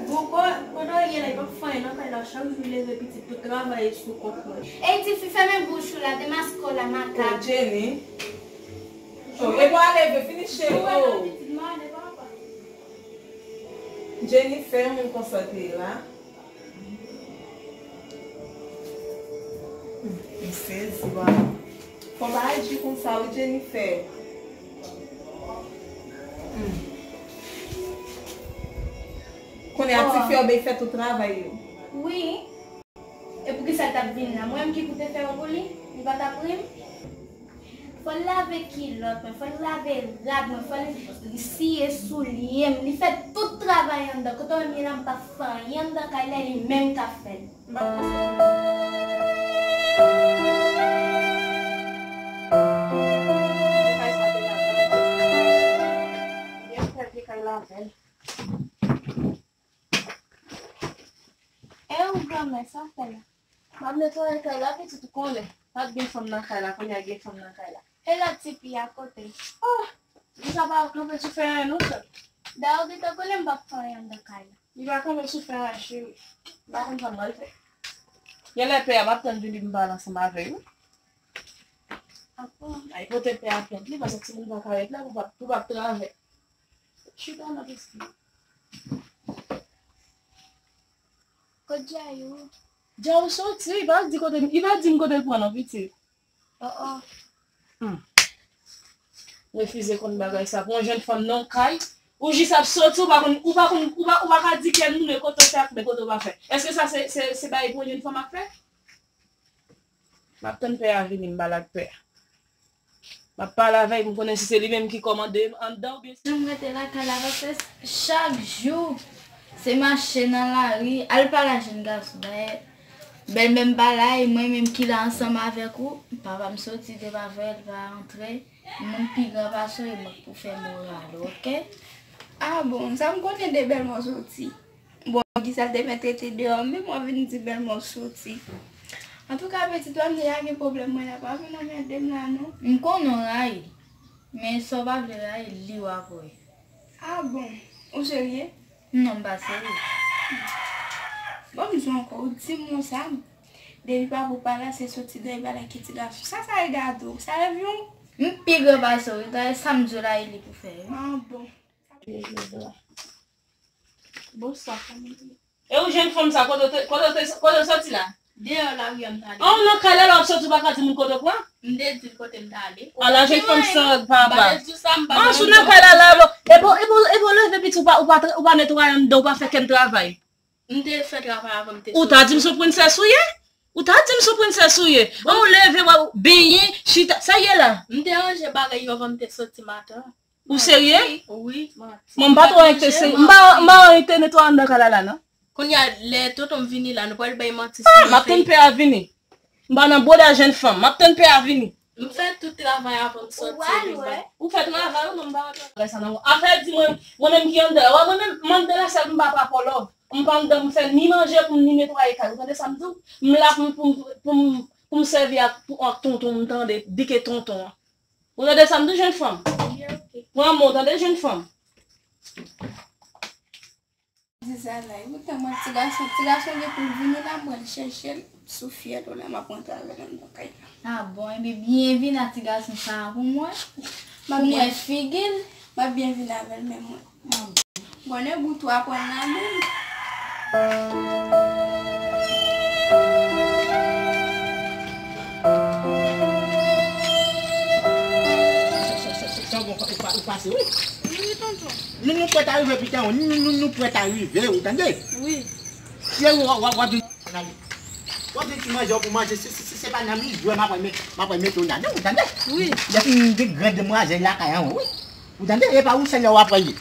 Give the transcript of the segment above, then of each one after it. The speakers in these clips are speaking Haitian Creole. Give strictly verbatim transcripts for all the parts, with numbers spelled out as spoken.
Gonko, pandan w ye la, li p ap fè anyen nan kay la, chak jou leve pitit, tout travay sou kont mwen. Ey, tifi, fèmen bouch ou la, demaske w la, makak. Oh, Jenny. Oh, e bò a leve, fini cheri, oh. Jennifer, moun konsantre la. Hmm, m sezi, wa. Fò pa aji konsa, wi, Jennifer. Hmm. Kounye a, tifi yo byen fè tout travay yo. Wi. E poukisa l t ap vin la? Mwen menm ki pou te fè yo pou li? Li pa t ap ri m? Fò l lave kilòt mwen, fò l lave rad mwen, fò l siye soulye m. Li fè tout travay anndan. Kote w wè m ye la, m pa fè anyen anndan kay la, li menm k ap fè l. M pa pran swen mwen. Vye kay sa te lave. Vye kay, vye kay lave. E ou granmè, sa w fè la? M ap netwaye kay la, pitit, ou konnen. Pa t gen fanm nan kay la, kounye a gen fanm nan kay la. E lòt tifi a kote? Oh! Li sa pa kanpe sou fè anyen non, sè. Dayè, ou gentan konnen m p ap fè anyen anndan kay la. Li pa kanpe sou fè anyen, cheri. M pa konn sa m pral fè. Genlè pè a, m ap tann vini pou m pale ansanm avè l, wi. Ah bon? Ay, pote pè a plent li, paske timoun pa ka ret la pou p ap, pou p ap travay. Chita nan pis li. Kot Djayou? Djayou soti, li pa di kote, li pa di m kote l pran non, pitit. Oh, oh. Hmm. Refize konn bagay sa. Pou yon jèn fanm nan kay, ou jis ap soti, ou pa konn, ou pa konn, ou pa, ou pa ka di kèl moun e kote w fè ak men kote w pa fè. Èske sa se, se, se bagay pou yon jèn fanm ap fè? M ap tann pè a vini, m pale ak pè a. M ap pale avè l, m konnen si se li menm ki kòmande anndan oubyen si. Jan m rete lakay la, paske chak jou, se mache nan lari, al pale a jèn gason. Dayè, bèlmè m pa la, e mwen menm ki la ansanm avèk ou, papa m soti, li pa fè, li pa antre. Moun pi gran pase w, e mwen k pou fè moral ou, oke? Ah bon, sa m konnen de bèlmè w soti. Bon, Gisèl te mèt rete deyò, men mwen vin di bèlmè w soti. Antouka, pitit, w ap vin lage pwoblèm mwen la, pa vin anmède m la, non. M konnen w rayi, men sa w pa vle rayi, li w ap wè. Ah bon? Ou serye? Non, m pa serye. Bon, m di w ankò, ou di m yon sa, depi papa w pa la, se soti deyò, li pa lage ti gason. Sa, sa regade w, sa revyon? M pi gran pase w, wi, gade sa m di w la, e li pou fè, wi. Ah bon. Bonswa, fanmi. E ou jèn fanm sa, kote w te, kote w te, kote w soti la? Deyò lari a m t ale. An, w nan kay la, la w ap soti, ou pa ka di moun kote w pran? M te di l kote m t ale. Ala jèn fanm san règ papa. M pa te di w sa, m pa... An, si w nan kay la, la, bon. E bon, e bon, e bon, leve piti, ou pa, ou pa, ou pa netwaye anndan, ou pa fè kenn travay. M te fè travay avan m te soti. Ou ta di m se yon prensès ou ye? Ou ta di m se yon prensès ou ye? Bon. An, ou leve, w ap benyen, chita, sa ye la? M te ranje bagay yo avan m te soti maten. Ou serye? Wi, wi, manti. Mwen, m pa twò enterese. M pa, m pa enterese netwaye anndan kay la, la, non. Kounye a, lè tonton m vini la, nou pral bay manti sou nou. M ap tann pè a vini. M pa nan bòda jèn fanm. M ap tann pè a vini. M fè tout travay avan m soti. Ou fè travay ou, non, m pa wè travay sa nan ou. Afè di mwen, mwen menm ki anndan la. Wè, mwen menm, m anndan la, sèl m pa pa pòlòv. M pa anndan, m fè ni manje pou m, ni netwaye kay. Ou tande sa m di w? M la pou m, pou m, pou m, pou m sèvi ak, pou, ak tonton m, tande, di ke tonton an. Ou tande sa m di w, jèn fanm? Wi, ok. Pran mwen, tande, jèn fanm? Di sa la, e poutan mwen, ti gason, ti gason gen pou l vini la, mwen al chèche l sou fyèl ou la, m ap rantre avè l anndan kay la. Ah bon, ebyen, byen vin a ti gason sa a pou mwen. Pou mwen figi l. M ap byen vin avè l, men mwen. Ah bon. Bon, e gout w ap pran nan men m. Sa bon, ou pa-, ou pase, wi. Wi, tonton. Nou, nou prèt a rive, pita, wi. Nou, nou, nou, nou prèt a rive, ou tande? Wi. Cheri, w ap, w ap, w ap vin, w ap vin ti manje w pou manje. Se, se, se, se pa nan mizè m ap met, m ap mete w ladan, ou tande? Wi. Depi m gen gran demwazèl lakay an, wi. Ou tande? E pa ou sèl w ap ye.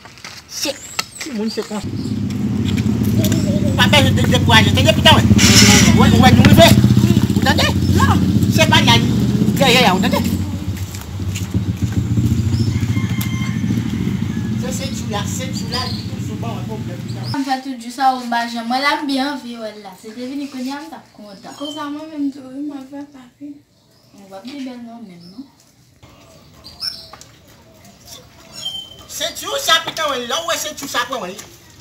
Se, timoun se konsa. Ou, ou, ou, ou pa bezwen de, dekouraje. Tande, pita, wi. Ou wè, ou wè nou rive. Ou tande? Non. Se pa nan dèyè a, ou tande? Se senti w la, senti w la, li toujou ban mwen pwoblèm, pita. M fè tout jou sa, ou m pa janm wè l la, m byen anvi wè l la. Se te vini kounye a, m t ap kontan. Konsa mwen menm tou, wi, m ap fè papi. Ou p ap gen bèl non menm, non. Senti w sa, pita, wè, lè w wè senti w sa, pran, wè.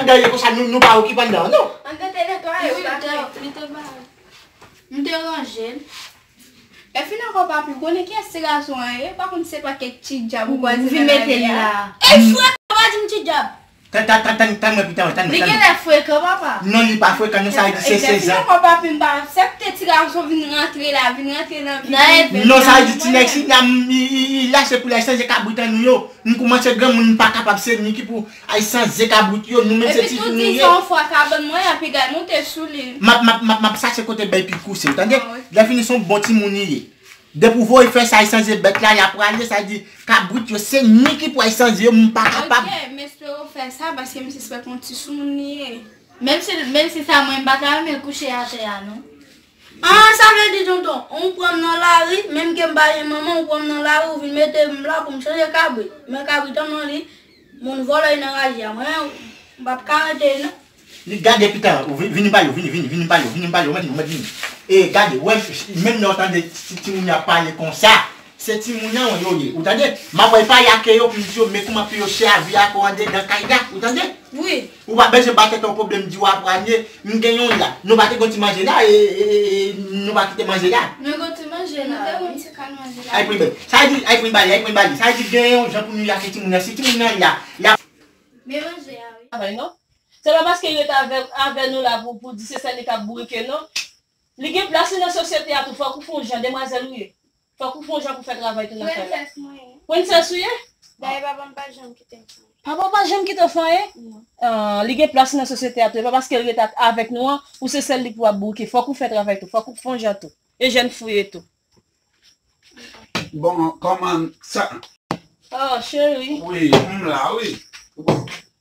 anndan ye konsa, nou, nou pa okipe anndan an, non. Anndan te netwaye, ou pa te. M te ranje l. Lè fin ankò papi, ou konnen kiyès ti gason an ye? Pa konn se pa kèk ti dyab ou kwaze nan lari a. E frekan, pa di m ti dyab. Tann, tann, tann, tann, tann mwen pita, tann mwen. Li genlè frekan, papa. Non, li pa frekan, non, sa vle di se sèz an. Lè fin ankò papi, m pa aksepte ti gason vin rantre la, vin rantre nan vi m. Non, sa vle di ti nèg si nan, li, li, li la, se pou l al chanje kabrit an nou yo. M koumanse granmoun, m pa kapab, se nou ki pou al chanje kabrit yo, nou menm se ti fi nou ye. Epi tou di sa yon fwa kabann mwen an pi gay monte sou li. M ap, m ap, m ap, m ap chache kote bèy pi kouse, ou tande? Lè fini se yon bon timoun li ye. Depi w voye fè sa, al chanje bèt la, y ap prale, sa vle di kabrit yo, se nou ki pou al chanje yo, m pa kapab. Ok, m espere w fè sa, paske m sispèk yon ti soumoun li ye. Menm si, menm si sa mwen, m pa ta renmen kouche atè a, non. Ah, sa vle di tonton, ou pran m nan lari, menm ke m pa gen manman, ou pran m nan lari, ou vin mete m la pou m chanje kabrit. Men kabrit an non li, moun vòlò y nan raje a. Mwen, m p ap ka rete non. Li gade pita, ou vin, vin ba yo, vini, vini, vini ba yo, vini ba yo, mèt vini, mèt vini. E gade, wè, menm lè w tande ti, timoun yo ap pale konsa, se timoun nan yo ye, ou tande? M ap wè pa yake yo pou m di yo, men kouman pou yo sèvi ak ou andedan kay la, ou tande? Wi. Ou pa bezwen ba tèt ou pwoblèm di w ap ranye, m gen yon la. Nou pa te gon ti manje la, e, e, e, nou pa kite manje la. Nou gon ti manje la. Nou te gon ti kal manje la. Ay pran bèl. Sa vle di, ay pran bali, ay pran bali. Sa vle di gen yon jan pou nou yake timoun nan. Si timoun nan la, la. Men manje a, wi. Travay non. Se pa paske li ret avè, avè nou la pou, pou di se sèl li k ap bourike non. Li gen plas li nan sosyete a tou, fòk ou fè yon jan, demwazèl ou ye. Fòk ou fè yon jan pou fè travay tou nan kay la. Prensès mwen ye. Prensès ou ye? Dayè papa m pa janm kite m fè anyen. Papa w pa janm kite w fè anyen? Non. Ah, li gen plas li nan sosyete a tou. E pa paske l ret ak, avèk nou an, ou se sèl li pou ap bourike. Fòk ou fè travay tou. Fòk ou fè yon jan tou. E jèn fi w ye tou. Bon, kòman sa? Oh, cheri. Wi, m la, wi.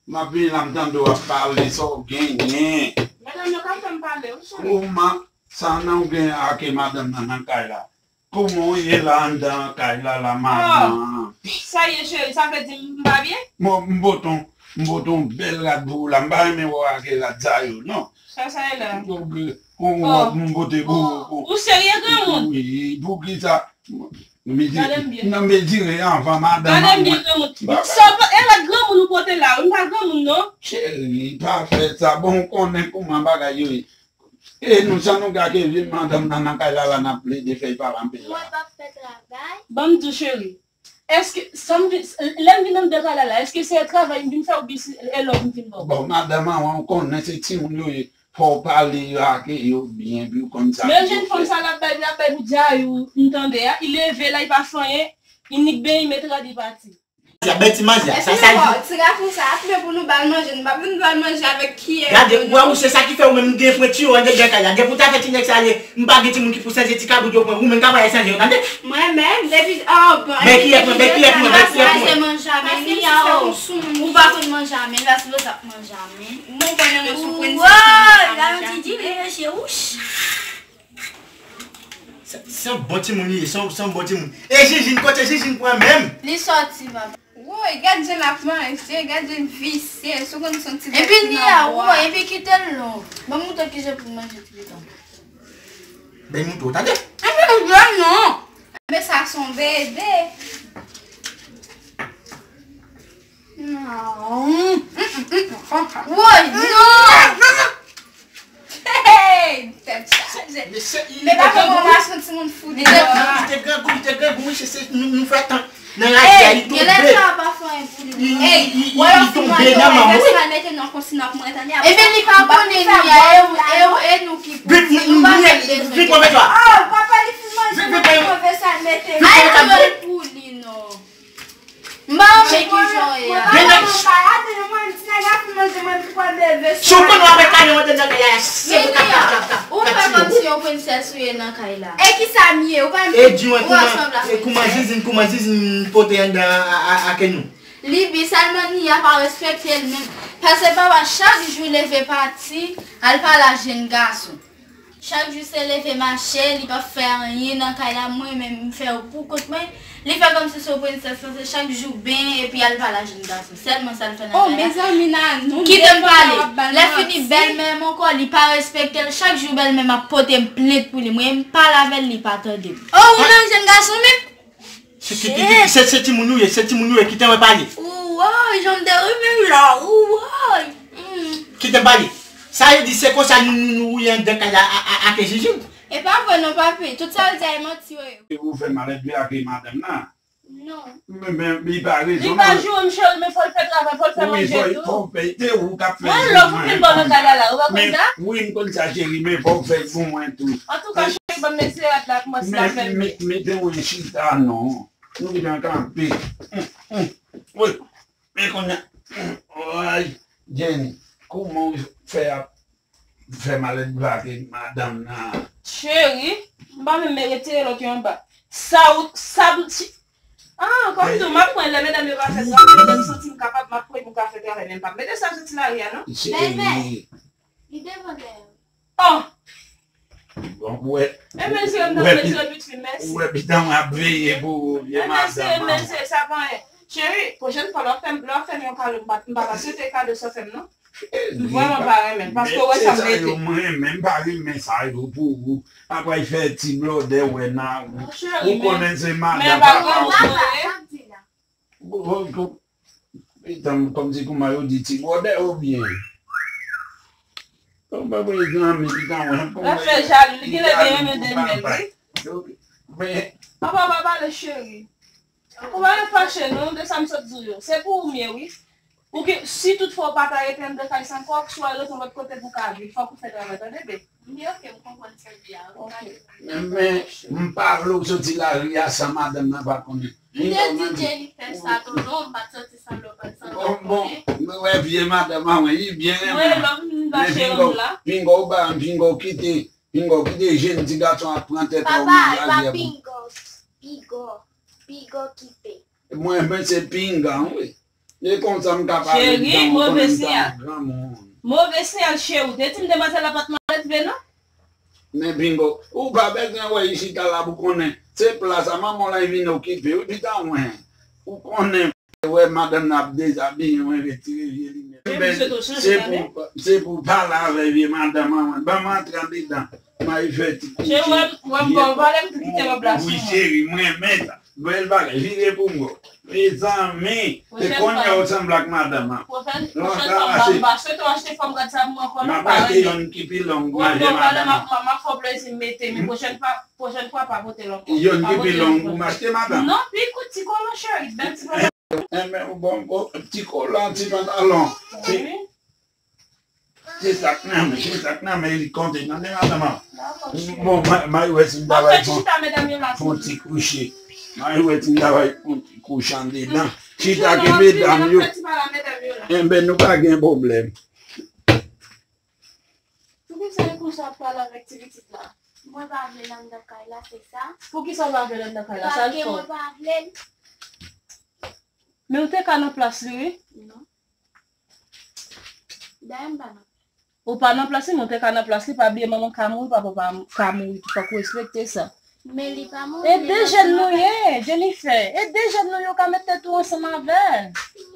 M ap vini la, m tande w ap pale, sa w genyen? Madanm yo ka fè m pale, wi, cheri. Kòman sa nan w gen ak madanm nan nan kay la? Kòman w ye la anndan kay la, la madanm? Sa ye, cheri, sa vle di m pa byen? Bon, m pote yon, m pote yon bèl rad pou ou la, m pa renmen wè w ak rad sa yo, non. Sa, sa ye la? Yon wòb m pote pou ou. Ou serye, granmoun? Wi, poukisa? Nan mezire anvan madanm an mwen. Gade m byen, granmoun. Sa pa, e rad granmoun ou pote la, wi, m pa granmoun, non. Cheri, pa fè sa. Bon, ou konnen kòman bagay yo ye. E nou, sa nou gade vye madanm nan nan kay la, la, n ap plede fè l pa anpil la. Mwen p ap fè travay. Ban m di w, cheri. Èske, sa m vin, lè m vin anndan kay la la, èske se travay m vin fè oubyen se e lòv m vin ba w? Bon, madanm an, ou konnen se timoun yo ye. Fò w pale yo ak yo byen, pou yo konn sa. Men jèn fanm sa l ap bay, l ap bay pou djayou, m tande a. Li leve la, li pa fè anyen. Li nik benyen, li met rad, li pati. Y ap bay ti manje a. Sa, sa l di. Ti gason sa ap men pou nou ba l manje, nou p ap vin ba l manje avèk kiyè. Gade, ou wè ou se sa ki fè ou menm m gen pwen tiyo anndan kay la. Depi w ta fè ti nèg sa ale, m pa gen timoun ki pou chanje ti kabrit yo pwen. Ou menm ka bay chanje yo, tande? Mwen menm, depi, oh, bon. Bay kiyè mwen, bay kiyè mwen, bay kiyè mwen. Manje a, men li a, oh. Ou pa konn manje a, men l pa sipoze ap manje a, men. Bon, konnen mwen sou pwen. Woy, la yon ti di, men mesye, wouch. Se, se yon bon timoun li ye, se yon, se yon bon timoun. E Jijin, kote Jijin pran menm? Li sòti, papa. Woy, gad jan l ap manje, gad jan l visye, si w konn se yon ti bèt ki nan bwa. Epi li a, woy, epi kite l long. Ban m montre w kijan pou manje ti pitit. Bay mouton, tande? Epi ou jwenn non. Men sa se yon bebe. Woy, non! Hey! Tèt chaje. Men pa kòman w ap santi moun fou devan. Li te grangou, li te grangou, mesye, se nou, nou fè tan nan radyo a, li tonbe. Genlè sa pa fè anyen pou li. Li, li, li, li tonbe nan manman. Mete nan konsi nan pou mwen tande. Ebyen, li pa konnen li a, e, e, e nou ki pou di, nou pa bezwen. Vin pran manje a. Oh, papa, li fin manje, mwen pran manje sa, mete. Ay, mwen pou li, non. M pa wè ki jan w ye a. Vini. Si w konn w ap kale mwen nan kay la, se pou kap, kap, kap, kap, ou fè kòmsi yon prensès ou ye nan kay la. E kisa m ye? Ou pa... E di mwen kouman, e kouman Zizin, kouman Zizin pote anndan a, a, a, ake nou? Li bi sèlman, Nia pa respekte l menm. Paske papa chak jou leve pati, al pale a jenn gason. Chak jou se leve mache, li p ap fè anyen nan kay la, mwen menm m fè yo pou kont mwen. Li fè kòmsi se yon prensès lan, se chak jou ben epi al pale a jenn gason. Sèlman sa l fè nan kay la. Oh, mezanmi, Nanou, kite m pale. Lè fini bèlmè m ankò, li pa respekte l. Chak jou bèlmè m ap pote m plent pou li. Mwen m pale avè l, li pa tande m. Oh, ou nan jenn gason menm? Se, se, se, se, se timoun ou ye, se timoun ou ye, kite mwen pale. Ou woy, jan m te renmen w la, ou woy. Hmm. Kite m pale. Sa vle di se konsa nou, nou, nou wouye anndan kay la a, a, a, ake Jijin? E pa vre non, papi. Tout sa w di a e manti yo ye. E ou fè malèt vre ake madanm nan? Non. Men, men, li pa rezon. Li pa joure m, cheri, men fò l fè travay, fò l fè manje tou. Wi, fò, fò l fè, se ou k ap fè. Mwen lòv ou vin bò nan kay la la, ou pa konn sa? Wi, m konn sa, cheri, men fò l fè pou mwen tou. Antouka, cheri, ban m met serad la pou mwen si l ap fè l byen. Mete mwen chita non. Nou gentan kanpe. Wi. Men kounye a, ay, Jenny, kouman w fè ap fè malèt vre ake madanm nan? Cheri, m pa menm retire lòt yo anba. Sa ou, sa m ti, ah, kòm tou, m ap pran lè medam yo pa fè sa, men lè m santi m kapab, m ap pran pou m ka fè travay, men m p ap mete sa sou ti lari a, non. Cheri. Li devan dèyè. Oh! Bon, ou wè, ou wè, ou wè pitit mwen ap veye pou ou, vye madanm an. Sa pa anyen. Cheri, pwochèn fwa, lè w ap fè m, lè w ap fè m yon kado, m pa, m pa ka swete kado sa w fè m, non. M vrèman pa renmen l, paske ou wè sa m mete. Mwen menm, m pa renmen sa yo pou ou. Apre fè ti blòdè wè nan ou. Ou konnen se madan papa w. Pitan, kòmsi kouman yo di ti bwòdè oubyen. Kòm pa prezan, men pitan, wè, kòm... L ap fè jalou, li genlè te renmen Daniel, wi. Men papa, pa pale, cheri. Ou pa ret fache, non, de sa m sot di w yo. Se pou ou m ye, wi. Ou gen, si toutfwa ou pa ta rete anndan kay sa ankò, si w al rete yon lòt kote pou w ka viv, fòk ou fè travay, tande, bebe? M ye, oke, m konprann sa w di a. Oke. Men, men, m pa vle w soti lari a san madanm nan pa konnen. M te di Jennifer sa tou, non, m pa t santi sa lè w pa t santi. Bon, bon, mwen wè vye madanm an, mwen, li byen renmen. Mwen lòm m pa cheri la. Pinga w ba m, pinga w kite, pinga w kite jèn ti gason ap pran tèt a w nan lari a pou. Papa, e pa pinga w, piga w, piga w kite. Mwen, mwen se pinga w, wi. E konsa m ka pale. Cheri, move siyal. Move siyal, cheri. Ou te di m demwazèl la pa t malelve, non? Men bingo, ou pa bezwen wè li chita la pou konnen. Se plas a manman w la li vin okipe, wi, pitan mwen. Ou konnen, wè madanm nan ap dezabiye, mwen retire vye linèt. Se pou, se pou pale avè vye madanm an, mwen. Ban m antre andedan. Mari fè ti kouche. Cheri, wè m, wè m ba w valè, m tou kite wòb la sou mwen. Wi, cheri, mwen renmen sa. Bèl bagay, vire pou m wè w. Mezanmi, e kounye a w sanble ak madanm an. Pwochèn, pwochèn fwa, m pa, m pa swete w achte fòm gad sa pou mwen ankò, non, pa renmen. M ap achte yonn ki pi long pou manje madanm an. M ap fè w plezi, m mete, men pwochèn fwa, pwochèn fwa, pa pote l ankò. Yonn ki pi long pou m achte madanm? Non, pi kout, ti kolon, cheri, bèl ti kolon. Enben, ou bon, ti kolon, ti pantalon. Wi. Se sa k nan men, se sa k nan men, li konte nan men madanm an. Bon, m a, m a wè si m ta bay fon ti kouche. M a wè si m ta bay fon ti kouche andedan. Chita ke medam yo. Enben, nou pa gen pwoblèm. Poukisa e konsa w ap pale avèk ti pitit la? Mwen pa vle l anndan kay la, se sa. Poukisa w pa vle l anndan kay la? Sa l fè w? Paske mwen pa vle l. Men ou te ka nan plas li, wi. Non. Dayè m pa nan. Ou pa nan plas li, men ou te ka nan plas li, pa bliye manman ka mouri, papa pa ka mouri tou, fòk ou respekte sa. Men li pa mouri. E de jèn nou ye, Jennifer. E de jèn nou yo ka met tèt ou ansanm avè l.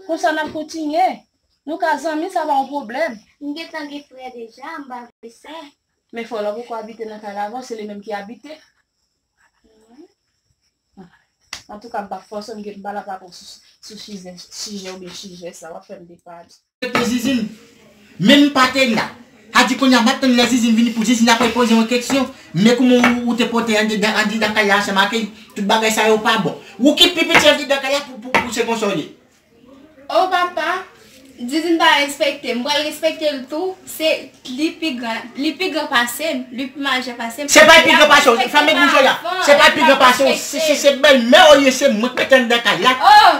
Konsa n ap kontinye. Nou ka zanmi, sa pa yon pwoblèm. M gentan gen frè deja, m pa vle sè. Men frè w la poko abite nan kay la avan, se li menm ki abite. Antouka, m p ap fòse w, m gen m pa la pa konn sou, sou sijè, sijè oubyen sijè sa, w ap fè m depale. Te Zizin, men m pa te la. A di kounye a, m ap tann lè Zizin vini pou Zizin apre poze yon keksyon. Men kouman ou, ou te pote anndedan, anndedan kay la ansanm ak li, tout bagay sa yo pa bon. Ou ki pi piti anndedan kay la pou, pou, pou se konsa w ye. O papa, Zizin pa respekte m, m pral respekte l tou. Se li pi gran, li pi gran pase m, li pi majè pase m. Se pa li pi gran pase w, fèmen bouch ou la. Se pa li pi gran pase w, se, se, se bèlmè w ye, se mwen k mete anndan kay la. Oh!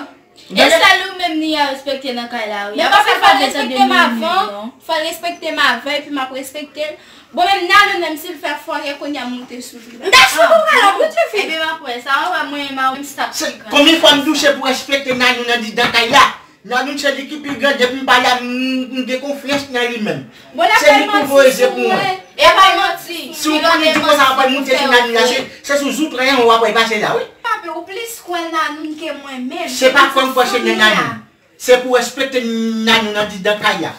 E sèl ou menm li a respekte nan kay la, wi. Men paske fò l respekte m avan, fò l respekte m avan, epi m ap respekte l. Bon, menm Nanou menm si l fè fòkè kounye a m moute sou li. M ta sou ou alò, pou ti fi. Epi m ap wè sa, w ap wè mwen, m a, m stop. Konbyen fwa m di w se pou respekte Nanou anndan kay la? Nanou se li ki pi gran, depi m pa la, m, m gen konfyans nan li menm. Se li pou voye je pou mwen. E pa manti. Si w konnen di konsa w ap moute sou Nanou la, se, se sou zoutran an w ap pase la, wi. Papi, ou plis kwè Nanou ke mwen menm. Se pa kwè m kwè se nan Nanou. Se pou respekte Nanou anndan kay la.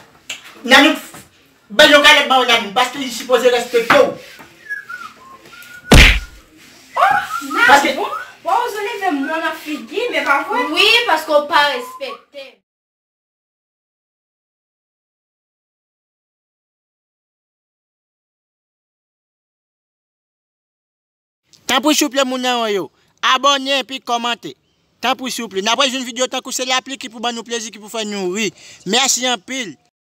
Nanou, bay yon kalòt ba w Nanou, paske li sipoze respekte w. Oh, Nanou, paske w oze leve mwen nan figi, men pa vre? Wi, paske w pa respekte m. Tanpri souple moun nan yo, abòne epi kòmante. Tanpri souple. N ap rejwenn videyo tankou se lapli ki pou ban nou plezi, ki pou fè nou ri. Mèsi anpil.